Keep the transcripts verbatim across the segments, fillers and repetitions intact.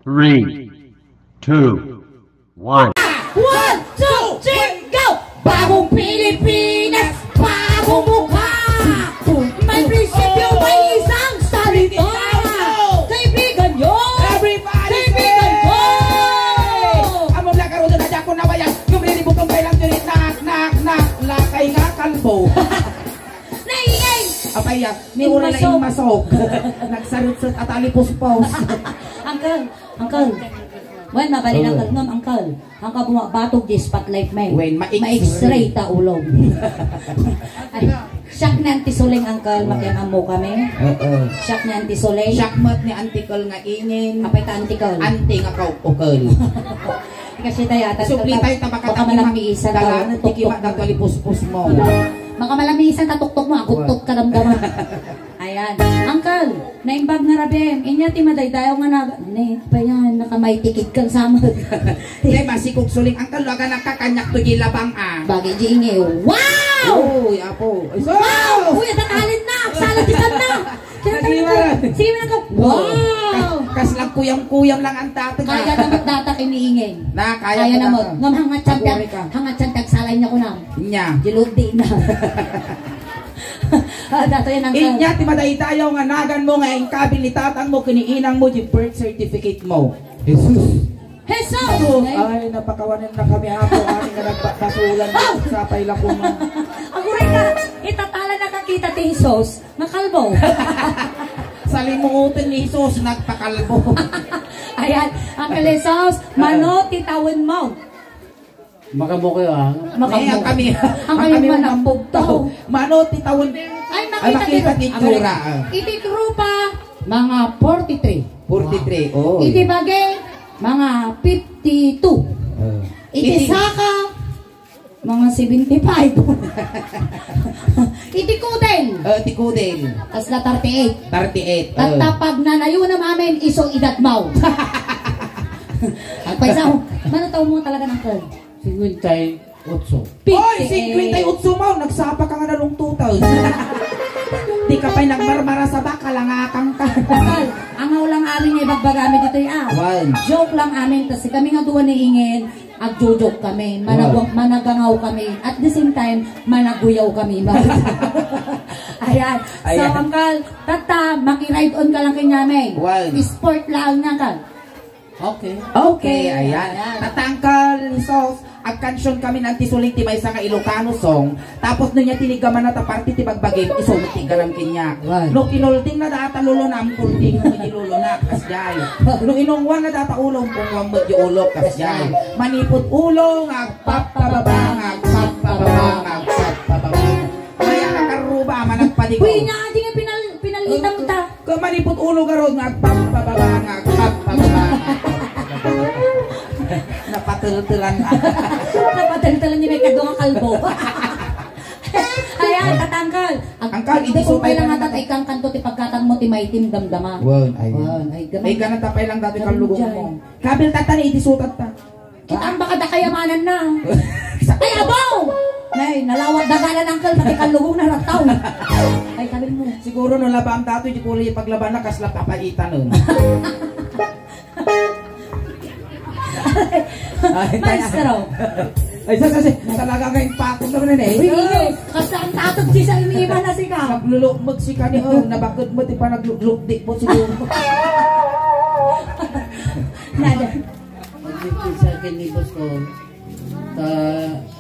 Three, two, one. One, two, three, go! Bagong Pilipinas, bagong mukha! May prinsipyo, may isang salita! Kaibigan nyo! Everybody Kaibigan say! Nyo! Among lakarudo na dyan kung nawayan, nung rinibukong kailang diri, knock, knock, knock, lakay nga kalbo. Naingay! Apay, ah, ni Ura na Inmasok. Inmasok. Nagsaritsot at alipuspos. Uncle, uncle. Wen, mabalin, oh, uncle, ngem, uncle. Uncle, bumabatog di spotlight, may. Wen, ma-X-ray. Ma-X-ray ta ulo. Ay, siak ni Auntie Suling, uncle, oh, makiam-ammo kami. Oo. Siak ni Auntie Suling. Siak met ni Auntie Kel nga ingen. Apay ta Auntie Kel? Auntie nga kaukukel. Kasi tayo, ata Subli tayo, tabaka baka tayo malamisan ta dalanan, tuktok tikima mo. Dato alipuspos mo. Baka malamisan ta tuktok mo, aguktot ka damdama. Ayan. Uncle, naimbag nga rabem. Inya ti madaydayaw nga nag-, ne, pa yan, nakamay tikid kang samad. Te, masikog suling, uncle, waga nakakanyak to di labang, ah. Bagay di ingi. Wow! Uy, apo. Ay, sus! Wow! Uy, atatalin na! Sala di na! Kaya Naghiwalay. Sige na ka. Wow! Kas, kas lang kuyam-kuyam lang ang tatag, ah. Kaya naman data kiniingin. Na, kaya Kaya ko naman. Data. Ngam hangat siya Ako, tiag-, Rika. Hangat siya tiagsalay niya ko na. Inya. Diludi na. Ah, dato yan ang Inya, ti madaydayaw nga nagan mo nga inkabil ni tatang mo, kiniinang mo, di birth certificate mo. Jesus. Jesus! Ay, napakawanan na kami, apo, ani nga nagbakbasulan, sapay lang po man. Aguray ka, itatala nakakita ti Jesus. Nga kalbo. Salimuoten ni Jesus, nagpakalbo. Ayan, Uncle Jesus, mano ti tawen mo? Makamukay, ah. Makamukay. Ay, ang kami, ang ang kami kami manang manang pugtaw. Pugtaw. Mano ti tawen? Ay, Ay, makita makita ti ti itsura, ah. Iti grupa, mga forty-three. Forty-three, oh. Iti bage, mga fifty-two. Ah. Iti Iti saka, mga seventy-five. Iti kudel. Oh, ti kudel. Kasla thirty-eight. Thirty-eight, oh. Tatta pagnanayonam amin, isu edad mo. Agpayso, mano tawen mo talaga, uncle? Cincuenta y ocho. Oy, fifty-eight. Cincuenta y ocho mo, nagsapa ka nga nalungtutan. Di ka pa'y nagmarmara sa baka, langakang ka. Uncle, angaw lang amin nga ibagbagami ditoy, ah. Wan. Joke lang amin, tas kami nga dua ni Ingen, Agjo-joke kami, managu-, Wow. managangaw kami, at the same time, managuyaw kami. Ayan. So, Ayan. Uncle, tatta, makiride on ka lang kanyamay. Wow. Sport lang niya, uncle. Okay. Okay, Okay, ayan. ayan. Tatta, Uncle Jesus, agkansion kami na ti suling ti maysa nga Ilocano song. Tapos no niya tinigaman na ta parte ti bagbagim, isu met ti ganam kenya. Right. No kinolding na data lolo na, am kolding na ti lolo na, kasjay. No inungwan na data ulo, am ungwan met ti ulo, kasjay. Manipud ulo nga agpapababa, nga agpapababa, nga agpapababa. Kaya nga karuba, managpadigaw. Uy, nya, di nga pinal-, pinalitan ta. Kung manipud ulo garud nga agpapababa, nga agpapababa. Napatultulan na. Napatultulan ni may kadwa nga kalbo. Ayan, tatangkal. Ang Angkal, iti iti sumpay sumpay lang lang ata, naman. Ikang kanto ti pagkatang mo, ti maitim damdama. Wan, ay. Wan, ay, gamay. Ay, ganun tapay lang dati Ganun kalugong dyan. Mo. Kabil tata ni iti sutat ta. Kita ang baka da kayamanan na. Ay, abaw! Nay, nalawat dagalan, angkel, pati kalugong na rataw. Ay, sabi mo. Siguro no labaan tato, di ko ulit paglabaan na, kasla papaitan, no? Ay, Maestro. Ay, sa, sa, sa, talaga nga yung patong naman, eh. Uy, iyo, kasla ang tatog di sa iniiba na sika. Naglulukmag si kani, oh, nabakod mo, di pa naglulukdi po siguro. Nada. Magdipin sa akin ni boss ko, ta,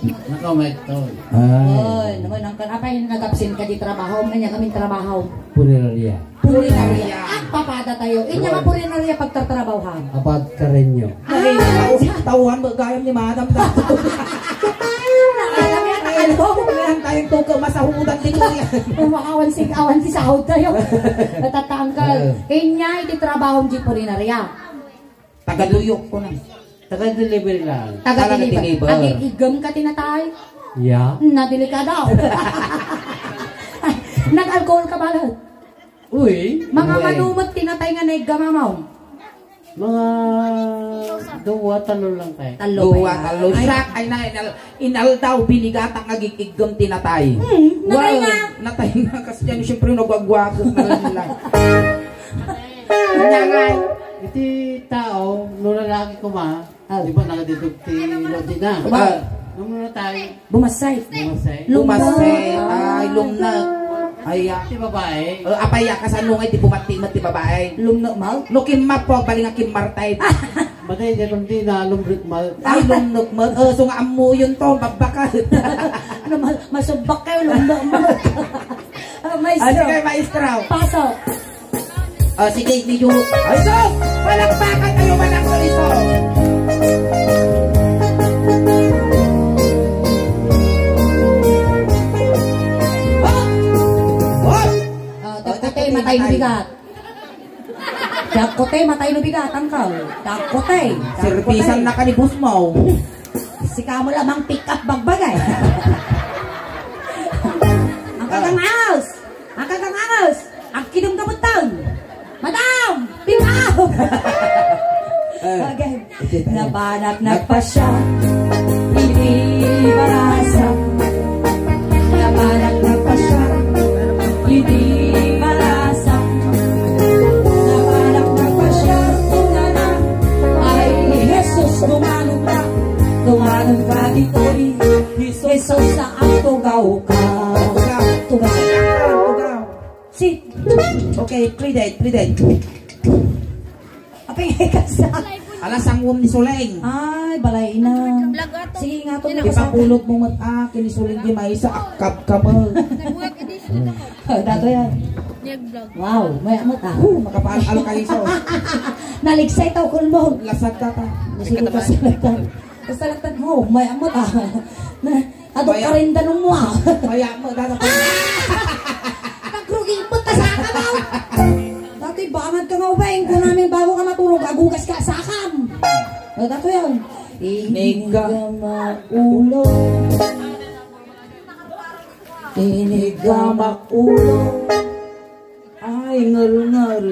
nakamekto. Ay. Oy, naman ang kan-, apay nag-absent ka di trabaho, may niya kaming trabaho. Punerarya. Punerarya. At papada tayo. Inya nga punerarya pagtatrabahoan. Abad ka rin nyo. Ay, Ah, tau-, tauhan ba gayam ni Madam Dato? Alam yan, ano? Ayan tayong tuka, masahudan din ko yan. Awan si, awan si sahod tayo. Natatanggal. Ah. Inya iti trabaho di punerarya. Taga-duyok ko na. Taga-deliver lang. Taga-deliver. Taga-deliver. Agi-, igam ka tinatay? Yeah. Nadelikado. Nag-alcohol ka balat? Uy. Mga Uy. Manumot tinatay nga naigam, amaw? Mga duwa, talo lang tayo. Talo Duwa, pa yan. Talo. Ay. Siya, ay na, inal-, inaldaw, binigatak nga gig-igam tinatay. Hmm, natay Wow, nga. Natay nga, kasi dyan, siyempre, nagwagwako na lang nila. Nanay. Ti tao, no lalaki koma, Ah. di ba nakadidog ti Lodi na? Ba? Ah. Nung natay, Bumasay. bumasay. Lum- Bumasay, ay, lumnek. Ay, ah. Ti babae. Eh, apay, ah, kasano nga di bumati met ti babae? Lumnek, mal? No, kimmapo, bali nga kimmartay. Matay, di kundi na lumrek, mal. Ay, lumnek, mal. Eh, so nga ammo yun to, babbakat. Ano, mal-, masubak kayo, lumnek, mal. Ah, maestro. Ah, sige, maestro. Pasok. Ah, sige, medyo. Ay, sus! Palakpakan kayo, Manang Tuliso! Hop! Hop! Ah, dagko te, matay no bigat. Dagko te, matay no bigat, angkel. Dagko te. Serbisan na ka ni boss mo. Sika mo lamang pick up bagbagay. Ang kagangaos! Ang kagangaos! Ang kidumdumutang! Madam! Pick up! Eh, Again. ito tayo. Nabanak nagpasya, hindi barasa. Nabanak nagpasya, hindi barasa. Nabanak nagpasya, tungana. Ay, Jesus, tumanon ka. Tumanon ka ditoy. Jesus, sa ang tugaw ka. Tugaw. Tugaw. Tugaw. Sit. Okay, play dead, play dead. Apay nga ikasa. Ala, sangwam ni Suleng. Ay, balay na. Sige nga, to. Ipapulot mo met, ah, kini Suleng di maysa, akkab ka mo. Dato yan. Wow, may amot ah. Huh, makapaal-al kayo, so. Naligsay tao kulmo. Lasag ka ta. Nasulo ka sa latan. Basta lang tan, oh, may amot ah. Na, adok Maya- ka rin danong mo ah. Maya mo, dada pa. Nagrugi mo, tasaka mo. Dati, bangad ka nga, ubay. Kung namin bago ka matulog, agugas ka, sakam. O, dato yan. Nega. Iniga maulo. Iniga maulo. Ay, ngal-ngal.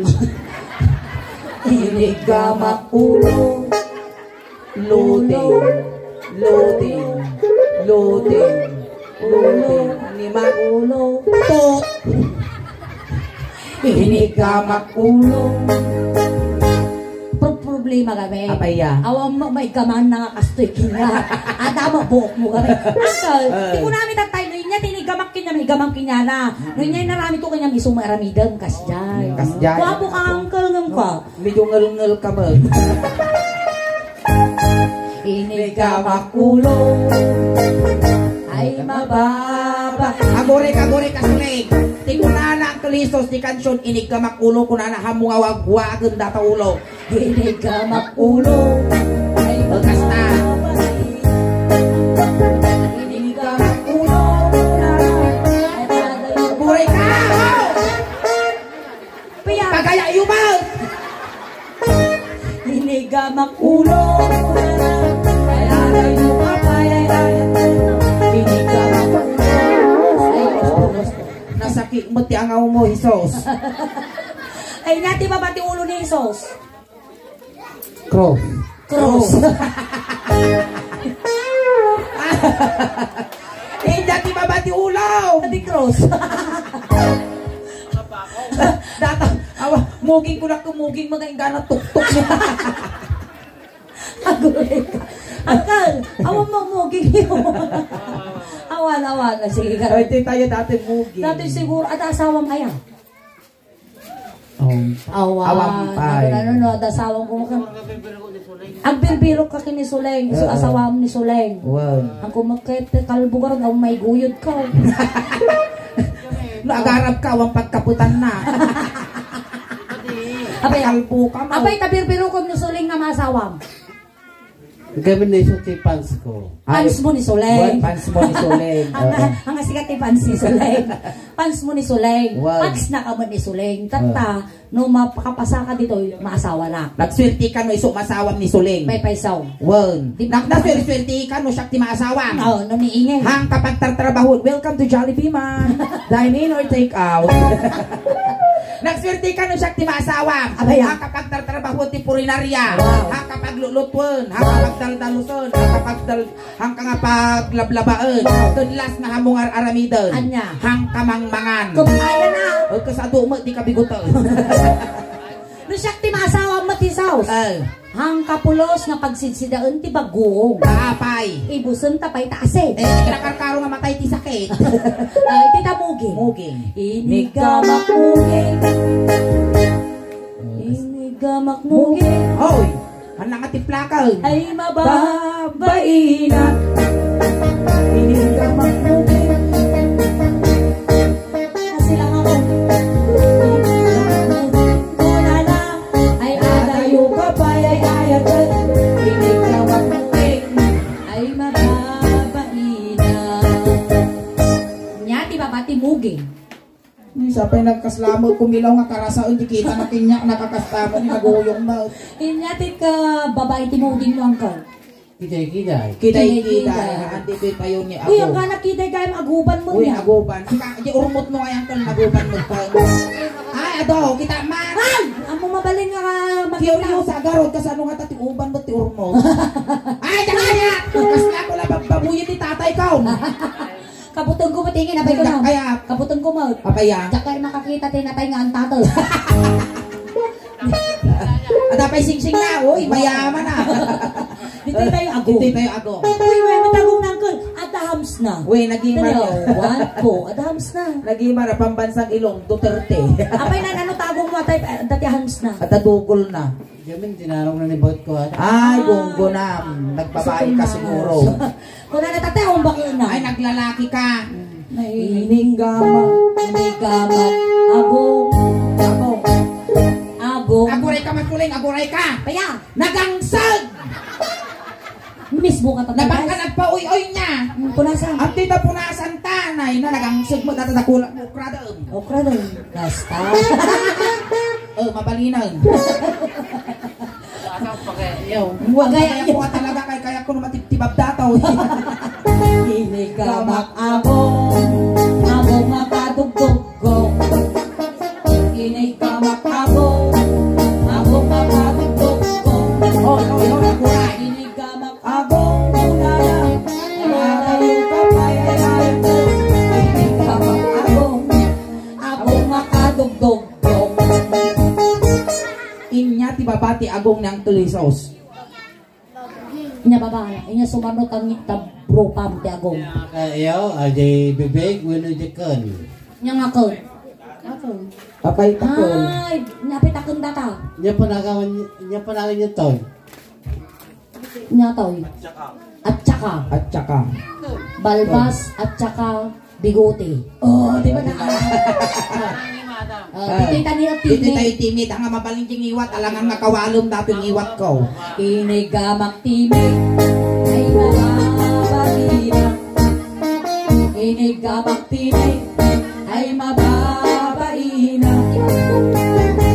Iniga maulo. Loading. Loading. Loading. Loading. Animal. Ulo. Tot. Iniga maulo. Pro-, problema kami. Apaya. Awan mo, may gaman na nga kastoy kanya. Ada mo, buhok mo kami. Uncle, Eh. di ko namin tatay, no inya, tinigamak kanya, may gaman kanya na. No inya, inarami to kanya, may sumaramidang, kasjay. Kasjay. Guwapo ka, uncle, ngem ka. Medyo ngal-ngal ka ba? Iniga maulo. Ay, mababa. Agore ka, agore ka, Suleng. Ti kunana, Uncle Jesus, ti kansion, iniga maulo, kunana, hamu nga wagwagen data ulo. Iniga maulo. Ay, kasta. Iniga maulo. Buray ka! Pia. Pagaya iyo ba? Iniga maulo. Ay, aray mo, papay, ay, aray mo. Iniga maulo. Ay, gusto, gusto. Nasakit mo ti angaw mo, Jesus. Ay, nati ba ti ulo ni Jesus? Cross. Cross. Inda ti baba ti ulo. Ti cross. Data, awa, muging ko na to, muging mga inggana tuktok niya. Agoy. Uncle, awan mo muging yun. Awan, awan. Sige ka. Ay, di tayo dati muging. Dati siguro, at asawang aya. Oh. Awan. Awan pay. Ano, ano, no, dasawang ko ka. Agbirbirok ka kini Suleng, so Oo. asawam ni Suleng. Wow. Ang kumakit, kalbo ka ron, ang may guyod ka. No, agarap ka, awan pagkaputan na. Apay, Kalbo ka mo. apay, tabirbirokon ni Suleng nga masawam. Kami ni isu ti fans ko. Ay, Fans mo ni Soleng. Well, fans mo ni Soleng. Ang, Oo. ang sikat ti fans ni Soleng. Fans mo ni Soleng. Wow. Fans na ka mo ni Soleng. Tatta, Wow. no mapakapasa ka dito, maasawa na. Nagswerte ka no isu masawam ni Soleng. Paypaysaw. Wow. Di ba? Nak-, naswerte ka no siya ti maasawa. Oo, no ni Inge. Hang kapag tartrabaho, welcome to Jollibee, ma'am. Dine in or take out. Nagswerte ka no siya ti maasawa. Abay, ah. Hang kapag tartrabaho ti purinarya. Wow. Hang kapag lulutwen, hang Wow. kapag daldalusen, hang kapag dal-, hang ka nga paglablabaen. Wow. Ken last nga hamungar aramiden. Anya? Hang kamangmangan. Kumaya na. O, kasado mo, di ka bigutan. No siya ti maasawa mo, ti Sauce. Ay. Hangkapulos nga pagsidsidaen ti bagong. Apay. Ibusen ta pay ta asin. Eh, kinakarkaro nga matay ti sakit. Ay, ti ta muging. Muging. Inigamak muging. Inigamak muging. Hoy! Haan nga tiplaken. Ay, mababaina. Inigamak muging. Nasilang ako. Kunana, ay adayo ka pay ay ayat. Inigamak muging. Ay, mababaina. Nia ti baba ti muging. Ni sapay nagkasla met, kumilaw nga karasaen, di kita na kaniak, nakakasta met, ni naguyong met. Ania ti ka babae ti muging mo, angkel? Kiday, kiday. Kiday, kiday. Andi ti payo ni Uy, Ago. Ang anak kiday gayam aguban mo Uy, niya. Aguban. Sika, di urmot mo kaya, angkel, aguban mo pa. Ay, ado, kita man. Ay! Amo mabalin nga makita. Curious, agarod, kasano nga ta ti uban mo ti urmot? Ay, di kaya! Kasla ko lang, babuyin ni tatay ko. Kabutengko met ingen, apay ko na. Kaya kabutengko met. Apay ya? Diak kay makakita ti natay nga antato. Ada pay singsing na, uy, mayaman na. Ditoy tayo ago. Ditoy tayo ago. Uy, may matagong na, angkel. Ada hams na. Uy, naging Dali, mara. Oh, one, two. Ada hams na. Naging mara, pambansang ilong, Duterte. Apay na, ano tagong mo, atay, eh, dati hams na. Ada dugol na. Jamin, tinarong na ni Bot ko, ah. Ay, ah, gunggunam. Nagbabae ka siguro. Kunana, tatay, umbak na. Ay, naglalaki ka. Naining gama. Inigamak. Agong. Agong. Agong. Aguray ka, Mas Kuling, aguray ka. Kaya? Nagangsag! Mismo ka, tatay. Nabangka nagpauy-uy niya. Hmm, punasan. At dito punasan tanay na nagangsag mo, dati nakulang mo, okra doon. Okra doon. Basta. Oh, mabalinan. Huwag kaya ako talaga kay kaya ko naman tibtibab dataw. Inigamak ako, ako makadugduggo. Inigamak ako, ako makadugduggo. Oh, oh, oh, oh. Inigamak ako, kunana. Inigamak ako, ako makadugduggo. Inya ti baba ti agong ni Angkel Jesus. Inya baba, inya sumano ta ngi-, ta bro pam ti agong. Inya ka, iyo, a, di bibig, wenno di ken. Inya nga ken. Apay ta ken? Ay, inya apay ta ken data. Inya panagan, inya panagan niya to. Inya to. At saka. At saka. Balbas, at saka. Bigote. Oh, di ba na? Ah, ah, ditoy tayo timid. Ditoy tayo timid. Ang mabaling ding iwat, alangan nga kawalom dati iwat ko. Inigamak timid. Ay, mababaina. Inigamak timid. Ay, mababaina.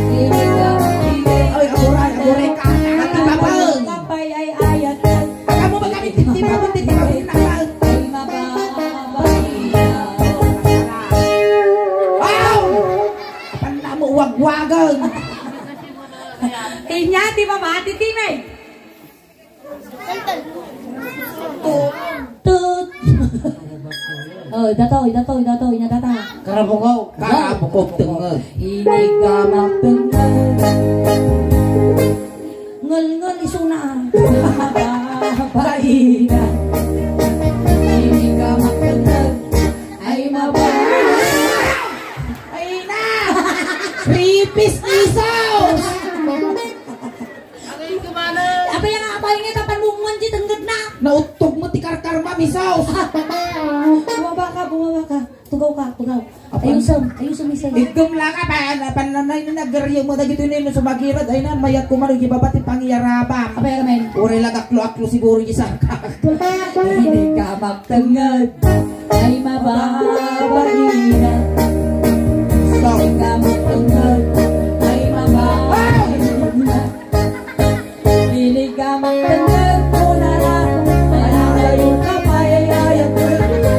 Inigamak timid. Ay, aguray, aguray ka. Ati babang. Kapay ay ayat. Kamu ba kami titimagon, titimagon na ka? Ay, mababaina. Aw! Apan na mo wagwagan. Inya ti baba ti timid. Tut. Oh, datoy, datoy, datoy, nadata. Karabukaw. Karabukaw, tenged. Inigamak tenged. Ngel-ngel isuna. Babaina. Inigamak tenged. Ay, maba-, ay na! Three piece ni Sauce! Abay, nga, abay, nga, tapan mo man di tenged na. Nauttog mo ti karkarma, Miss Sauce. Bumaba ka, bumaba ka. Tugaw ka, tugaw. Apan ayusom, ayusom, Miss Sauce. Igum la ka, pa, na, pa, na, na, na, nagaryo mo, dagito ni, no, sumagirad, ay na, mayat ko man, ibaba ti pangiyarabam. Abay, amen. Uray lagaklo-aklo siguro, isang ka. Hindi ka magtangad, ay mababaina. Stop. Hindi ka magtangad, ay mababaina. Dili ka magtenged, kunana, manangayo ka pay ay ayat.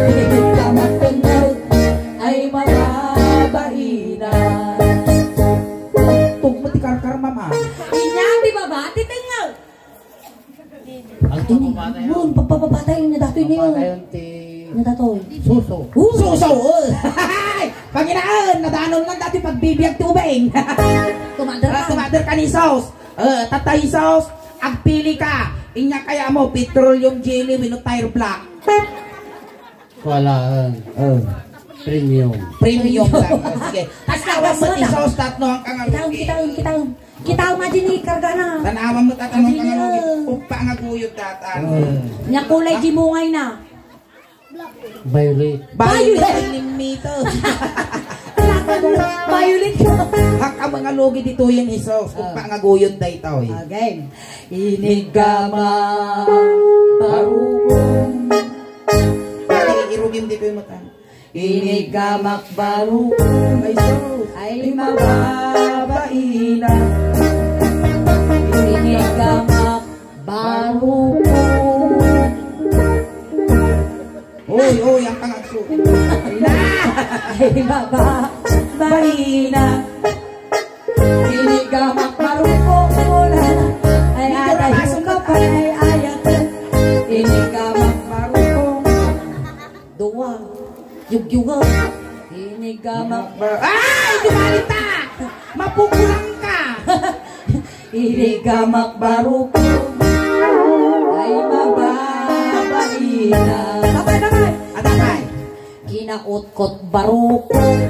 Dili ka magtenged, ay mababaina. Tugmo ti karkar, mama. Inya ti baba ti tenged. Ang pagpapatay. Yun, pagpapatay niya dati niyo. Pagpapatayon ti Niya datoy. Suso. Uh! Suso! Oh! Panginaan! Nadanon lang dati pagbibiag ti ubing. Tumader ka. Ah, tumader ka ni Sauce. Eh, Tatay Sos, agpili ka. Inya kaya mo, petroleum jelly wenno tire black? Wala, eh. Eh. Premium. Premium lang. Oh, sige. Tan-awan mo, Tatay Sos, tatlo ang kangalugi. Kitaon, kitaon, kitaon. Kitaon nga dini, karga na. Tan-awan mo, tatlo ang kangalugi. Uppa nga guyod, tatang. Eh. Nya kulay di mungay na. Violet. Violet. Violet. Violet. Hak, ang mga lugi ditoyen, Isos. Ah. Uppa nga guyod daytoy. Okay. Iniggamak barukong. Pati irugim ditoy matan. Iniggamak barukong. Ay, sus. Ay, mababaina. Iniggamak barukong. Oy, oy, ang pangagso. Ay, baba, baina. Iniggamak barukong muna. Ay, atay, sungkap, ay, ayat. Iniggamak barukong. Dua. Yugyuga. Iniggamak. Ay, dumalita! Mapupulang ka! Iniggamak barukong. Ay, mababaina. Tapay, tapay. Adapay. Kinautkot barukong.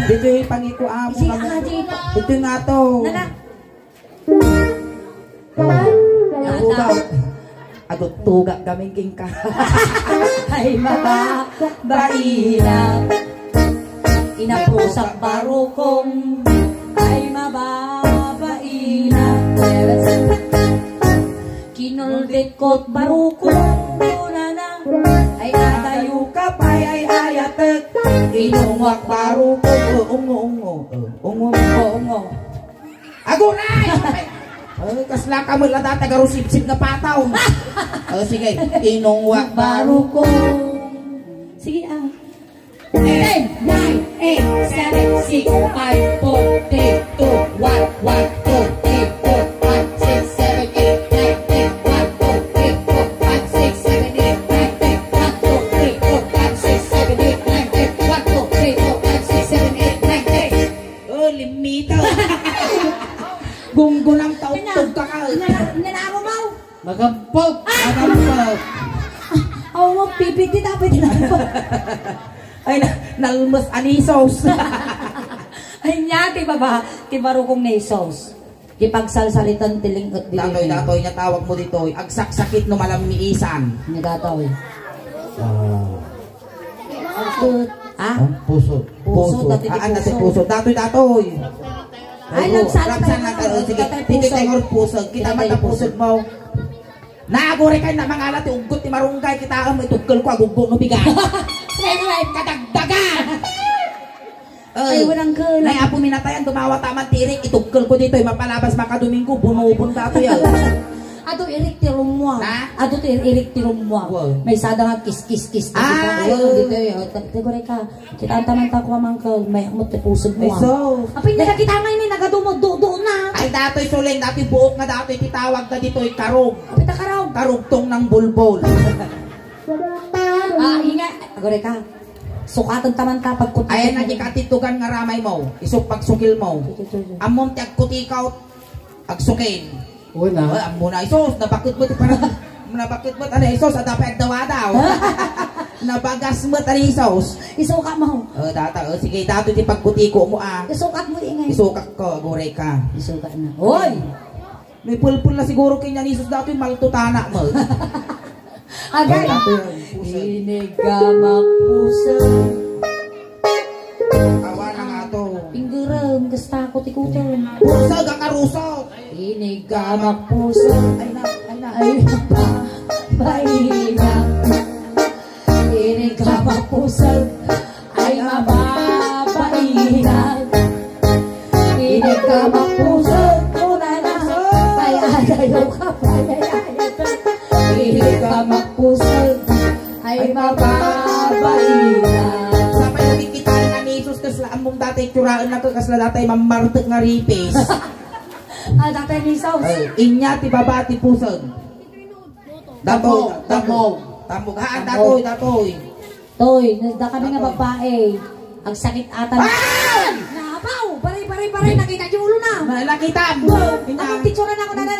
Ditoy pangikuam. Si Adi. Ditoy nga to. Nana. Oh, agutugak. Agutugak kami king ka. Ay, mababaina. Inaprusak barukong. Ay, mababaina. Kinuldikot barukong. Nana. Ay, adayo ka pay, ay, ayatek. Inungwak barukong. Oh, ungo, ungo. Oh, ungo, ungo, ungo. Aguray! Ay, kasla ka met la data, garusipsip nga pataw. Oh, sige, inungwak barukong. Sige, ah. Ten, nine, eight, seven, six, five, four, three, two, one, one, two, three, four, five, six, seven, eight, nine, ten, one, two, three, four, five, six, seven, eight, nine, ten, one, two, three, four, five, six, seven, eight, nine, ten, one, two, three, four, five, six, seven, eight, nine, ten. Oh, limita. Gunggunang tautog ka ka. Nana-, nanaro mo? Magampog. Ah! Magampog. Aw, mo, pipiti, dapat na. Ay, na-, nalmas anisos. Ay, nya, ti baba, ti barukong ni Isos. Ti pagsalsalitan ti ling-et ditoy. Datoy, datoy, nga tawag mo ditoy. Agsaksakit no malammiisan. Nga datoy. Ah. Pusod. Ah? Ah, pusod. Pusod, pusod. Dati di pusod. Ah, dati pusod. Datoy, datoy. Ay, nagsalat tayo. Nagsalat tayo. Sige, dati dito pusod. Tayo pusod. Kita mata pusod mo. Naguri kayo na mangala ti uggot ti marunggay. Kita mo, itugkel ko, agugbo no bigat. Kadagdagan. Ay, walang kala. Nay, apo minatayan, dumawa taman ti irik, itugkel ko ditoy, mapalabas makadomingo, bunubon ka to yan. Adu irik ti rumwa. Ha? Adu ti irik ti rumwa. Wow. May sada nga kis, kis, kis. Ay. Ditoy, ditoy, oh, tagtagore ka. Kita taman ta ko, mangkel, may amot ti pusod mo. Ay, so. Apay, nakakita nga ini, nagadumo, do, do na. Ay, datoy suling, datoy buok nga, datoy titawag na ditoy, karog. Apay ta karog? Karugtong ng bulbol. Ah, ingat. Agore ka. Sukaten taman ta pagkut-, ayan na di katitugan nga ramay mo. Isu pagsukil mo. Sige, sige. Ammom ti agkutikaw, agsukil. Una. Oh, ammo na, Isos, nabaked mo ti parang, nabaked mo, ano, Isos, adda pay agdawadaw. Nabagas mo, ano, Isos. Isuka mo. Oh, data, oh, sige, datoy ti pagkutiko mo, ah. Isukat mo, ingay. Isukak ko, agore ka. Isukat na. Oy! May pulpul na siguro kanya ni Jesus datoy, malto tana mo. Agay! Datoy, pusod. Iniggamak pusod. Awa na nga to. Pinggerem, gasta ko ti kutem. Pusod, akarusot. Iniggamak pusod. Ay na, ay na. Ay, pa, painam. Iniggamak pusod. Ay, mababaina. Iniggamak pusod, kunana. Ay, adayo ka, ay, ay, ay, ay. Iniggamak pusod. Ay, mababaina. Sapay nakikita nga ni Jesus, kasla ammom datoy turaen na to, kasla datoy mammartek nga ripis. Ah, datoy ni Jesus. Ay, inya ti baba ti pusod. Datoy, tambog, datoy. Tambog. Tambog. Haan, tambog. Datoy, datoy. Toy, nasda kami nga babae. Agsakit atan. Ay! Napaw! Baray, baray, baray! Nakita niyo ulo na! Nakitam. Wow, ang picture na ako na na.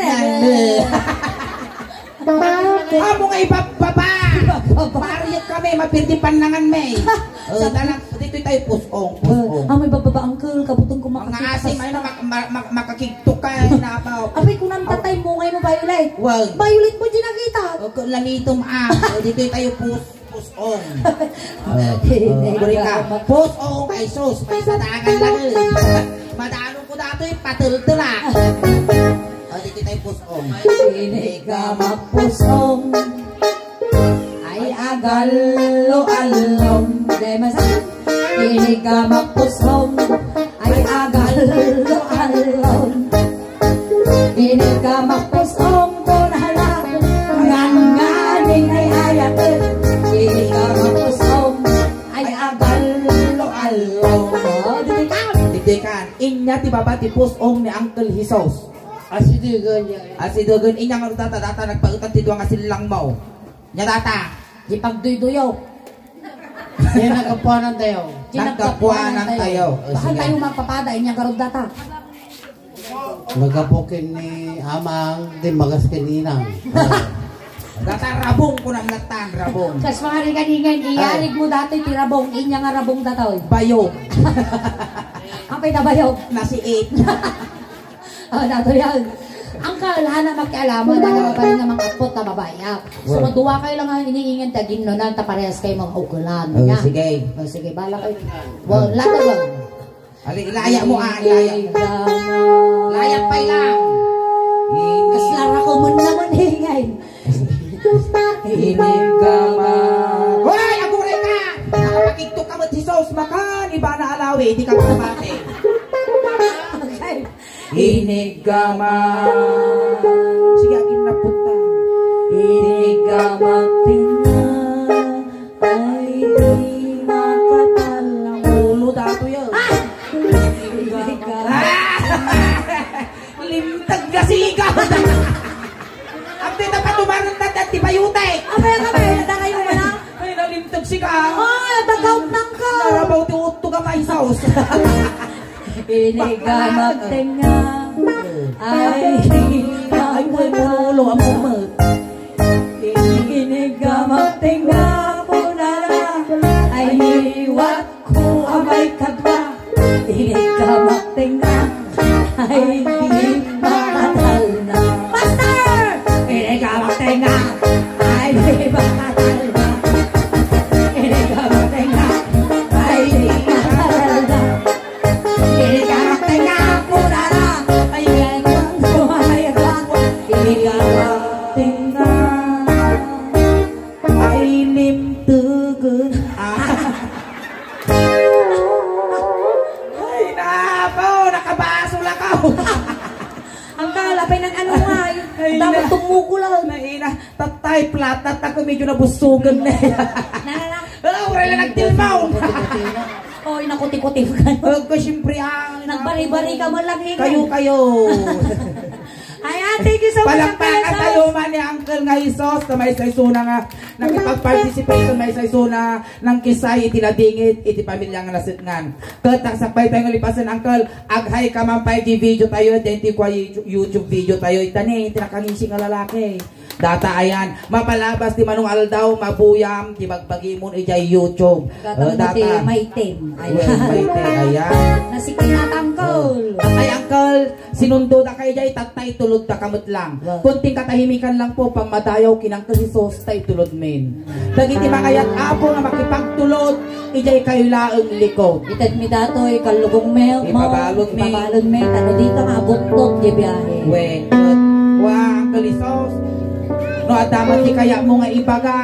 Amo nga ibababa. Ibababa. Mariat kami, mapirdi pannangan, may. Oh, tanak, dito tayo, pusong, pusong. Amo ibababa, uncle, kabutong ko makakita. Mga asim, ay na, mak-, mak-, mak-, makakigtok ka, eh, na ako. Apay, kunam tatay mo, ngayon mo, Violet. Wow. Violet mo, di nakita. Oh, kung lamitom, ah. Oh, dito tayo, pus-, pusong. Oh, oh, buri ka. Pusong, ay sus, may satakan lang, eh. Madalo ko datoy, patel-tel, ah. Oh, dito tayo, pusong. Inigamak pusong. Ay, agallo-allong. Dahil mas, inigamak pusong. Ay, agallo-allong. Inigamak pusong ko na halak. Nganganing ay ayat. Inigamak pusong. Ay, agallo-allong. Oh, didi ka. Didi ka. Inya ti baba ti pusong ni Uncle Jesus. Asidegen niya. Asidegen, inya nga data, data, nagpaetan ti dua nga sillang mo. Nya data. Di pagduyduyo. Di naggapuanan tayo. Di naggapuanan tayo. Baka tayo magpapada, inya garud data. Naggapu ken ni Amang, di magas ken ni Inang. Data rabong ko nang natan, rabong. Kas mga riganingan, iyarig mo dati ti rabong, inya nga rabong datoy. Bayog. Apay na bayog? Nasiit. Oh, dato yan. Uncle, hana makialaman, ano pa rin namang apot na babayak. So, madua kayo lang ang iniingan ta ginnonan, ta parehas kayo mga ukelan. Oh, sige. Oh, sige, bala kayo. Well, lato lang. Ali, ilaya mo, ah, ilaya mo. Laya pa lang. Kaslara ko man naman, eh, ngay. Inigama. Hoy, aguray ka! Nakapakigto ka met, Jesus, makan, iba na alawi, di ka makabati. Okay. Inigama. Sige, agin na punta. Inigama, tinga. Ay, di makatal. Ulo dato yan. Ah! Inigama. Ah! Limtag na sigaw. Ang tita pa tumaran na dati bayute. Abay, abay, nagkakayo mo na. Ay, nalimtag si ka. Ay, tagaw nang ka. Narabaw ti utto ka maisaos. Inigamak tenga. Ay, ay, ay, ulo ang umat. Inigamak tenga, punara. Ay, liwat ko, amay kadwa. Inigamak tenga. Ay, di makatal na. Master! Inigamak tenga. Ay, di makatal na. Inigamak tenga. Ay, di makatal na. Inigamak tenga, punara. Ay, ay, ay, ay, ay, inigamak tenga. Ay, limtegen. Ah. Ay, nako, nakabasol ako. Ang kalapay ng ano nga, eh. Ay, dapat na-, tumuko lang. Naina, tatay, flat, tatay ko medyo nabusugan na. Na, na, na. Ah, wala lang nagtilmaw. Oy, nakuti-kuti ka. Oh, ko, siyempre, ah, nagbari-bari ka man lang, eh. Kayo, kayo. Ayan, thank you so much, Uncle Jesus. Palakpakan tayo man ni Uncle nga Jesus, na may saysuna nga nakipag-participate, may saysuna nang kisay iti nadingit iti pamilya nga nasetngan. Ket nagsakbay tayo nga lipasen, Uncle, aghay ka man pay di video tayo, iti kua YouTube, YouTube video tayo, itani, iti nakangisi nga lalaki. Data ayan, mapalabas ti manong aldaw, mabuyam, ti bagbagimon, ijay YouTube. Data, eh, data. Maitim. Ayan. Well, maitim, ayan. Nasikinatan, Uncle. Oh. Ay, Uncle, Sinundo da kay jay, tattay tulod da ka met lang. Wow. Kunting katahimikan lang po, pang madayaw kinang Jesus, tay tulod min. Dagiti mangayat Apo nga makipagtulod, ijay kayo laeng likod. Ited mi datoy, kallugong mi, mo, ipabalon mi. Ipabalon mi, tano dita nga abutbot di biyahe. Wen, ket, wa, Uncle Jesus. No, adda met ti kayat mo nga ibaga.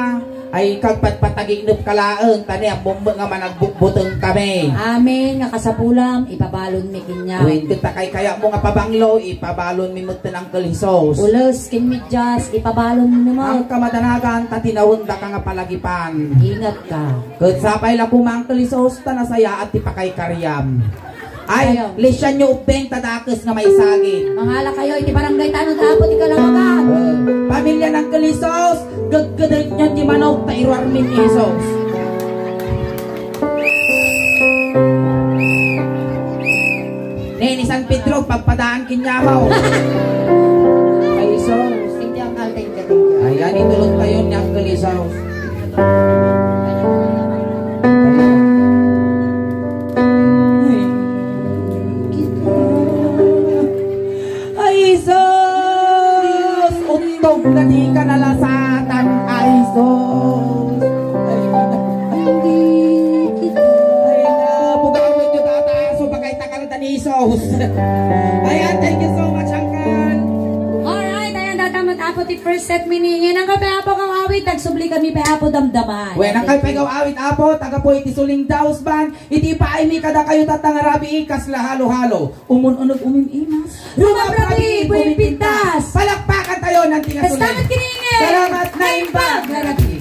Ay, kagpatpataginep ka laeng, ta ni ammom nga managbutbuteng kami. Amin, nga kasapulam, ipabalon mi kaniak. Wen, ket ta kay kayat mo nga pabanglo, ipabalon mi met ten Uncle Jesus. Ules, ken medias, ipabalon mi met. Ang kamadanagan, ta tinawen daka nga palagipan. Ingat ka. Ket sapay la koma Uncle Jesus, ta nasayaat ti pakaykariam. Ay, kayo. Lisianyo ubbing ta dakes nga maisagid. Mangala kayo iti barangay Tanod Apo ti Kalamagan. Oh, pamilya ng Kalisos, gaggadagyan ti manok ta iruarmin ni Jesus. Nene, San Pedro, pagpadaan ken Yahaw. Ay, Jesus. Thank you, Uncle. Thank you, thank you. Ayan, itulot tayo ni Uncle Jesus. Ay, Jesus! Untog na di ka nalasatan, ay, Jesus! Ay, ay, ay, ay, na, bugawan niyo, tata, so, pakaitakal ni Jesus. Ayan, thank you so much, Uncle. Alright, ayan, datamat, Apo, ti first set mi ni. Ngayon, ang kape, Apo, kang awit, nagsubli kami pa, Apo, damdaman. Wen, ang kape, kang awit, Apo, taga po iti Suling Daos Band, iti paay mi kadakayo, tatang arabi, kasla halo-halo. Umun-unog umim-imas. Rumaprabi, buin pintas. Palakpakan tayo ng tinasuling. Salamat, Kiningin. Salamat, Naimbag, Narabi.